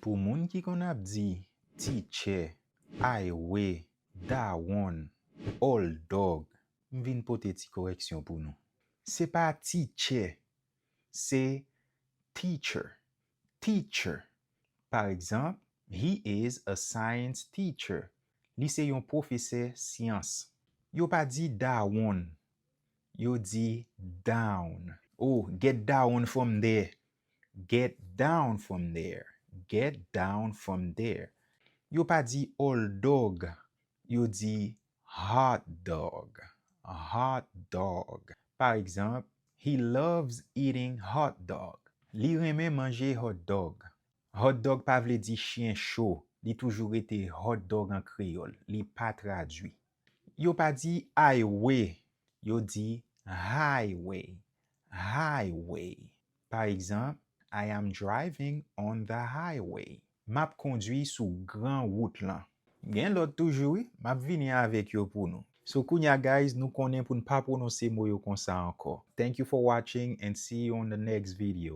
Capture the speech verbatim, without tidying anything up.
Pou moun ki konn ap di teacher, highway, dawonn, old dog, m vin pote ti korèksyon pou nou. Se pa teacher, se teacher. Teacher. Pa egzanp, he is a science teacher. Li se yon pwofesè syans. Yo pa di dawonn, yo di down. Oh, get down from there. Get down from there. Get down from there. Yo pa di old dog, yo di hot dog. Hot dog. Pa egzanp, he loves eating hot dog. Li renmen manje hot dog. Hot dog pa vle di chen cho. Li toujou rete hot dog an kreyòl. Li pa tradui. Yo pa di highway, yo di highway. Highway. Pa egzanp, I am driving on the highway. M ap kondwi sou gran wout lan. Gen lòt toujou, wi. M ap vini avèk yo pou nou. So, kounye a, guys, nou konnen pou n pa pwononse mo yo konsa ankò. Thank you for watching and see you on the next video.